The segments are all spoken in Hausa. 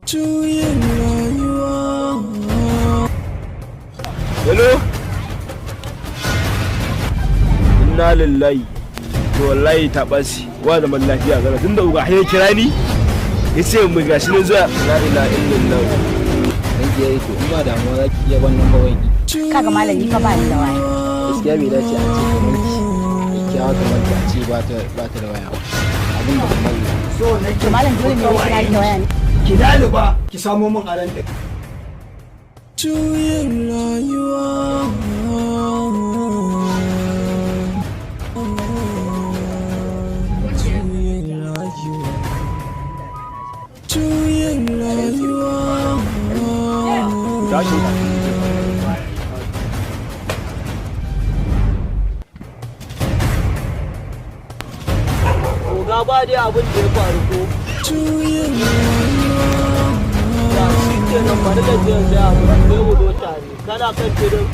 Juyin rayuwa. Hello. Inna lillahi. To wallahi ta ɓaci wa zaman lafiya gara tunda uga ya kira ni ya ce mu gashi nan zuwa. La ilaha illallah. Ranki yayi, to in ba damuwa za ki iya wannan ba wanki. Kaga malami, fa ba ni da waya. Gaskiya bai dace a ce kamar ki, kyakkyawa kamar ki, a ce ba ta da waya ba, abin da kamar So nake To malam, dole ne wai kina da waya ne? Ki laluba ki samo min aran ɗin. Juyin rayuwa. Juyin rayuwa. Juyin rayuwa. Tashi. Oga, ba dai abin da ya faru ko? Juyin rayuwa. Da shi kenan, bari da jiyan sai abu sai mu zo tare. Kana kan tudun.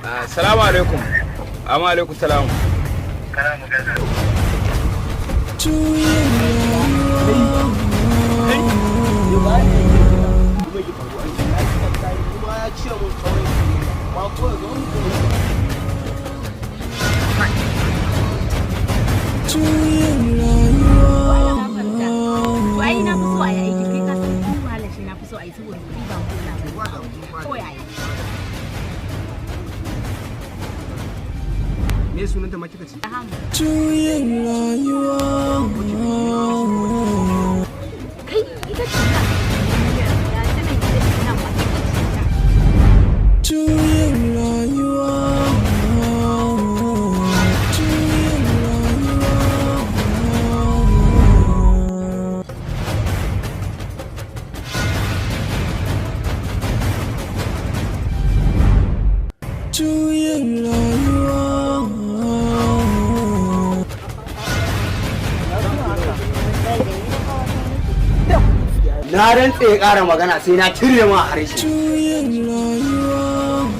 Assalamu alaikum. Amma alaikum salam. Juyin rayuwa. Ba ne yake kira. Kuma ki faru an ya kira tare kuma ya ce mun kawai ma ko ga wani kuma. Juyin rayuwa. To ai na fi so a yi aiki, kai ka san ko wahala shi na fi so a yi saboda kuɗi ba matsala ba kawai a yi. Me sunanta ma kika ce? Juyin rayuwa. Kai, ita ce nan. Ga ta nan, ita ce nan ba, ita ce nan. Juyin rayuwa. Juyin rayuwa. Juyin rayuwa. Na rantse ya ƙara magana sai na cire ma harshe. Juyin rayuwa.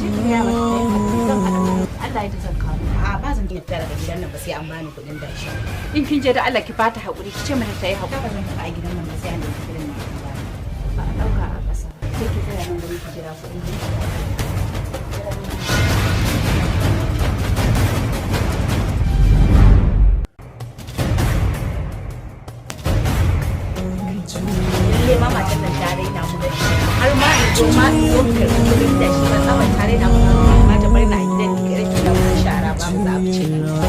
Allah ya ta zan kawo. A ba zan iya fita daga gidan nan ba sai an bani kuɗin dashi. In kin je da Allah ki bata haƙuri, ki ce mata ta yi haƙuri. Ba zan tafi a gidan nan ba sai an ɗauki kuɗin nan an bani. Ba a ɗauka a ƙasa. Sai ki tsaya nan guri ki jira kuɗin ki. Lalle ma matan nan ta raina mu da har ma in zo ma in zo in karɓi kuɗin da shi ba, saboda ta raina mu, ma ta bar ni a gidan ki rake da mun shara ba mu za mu ci.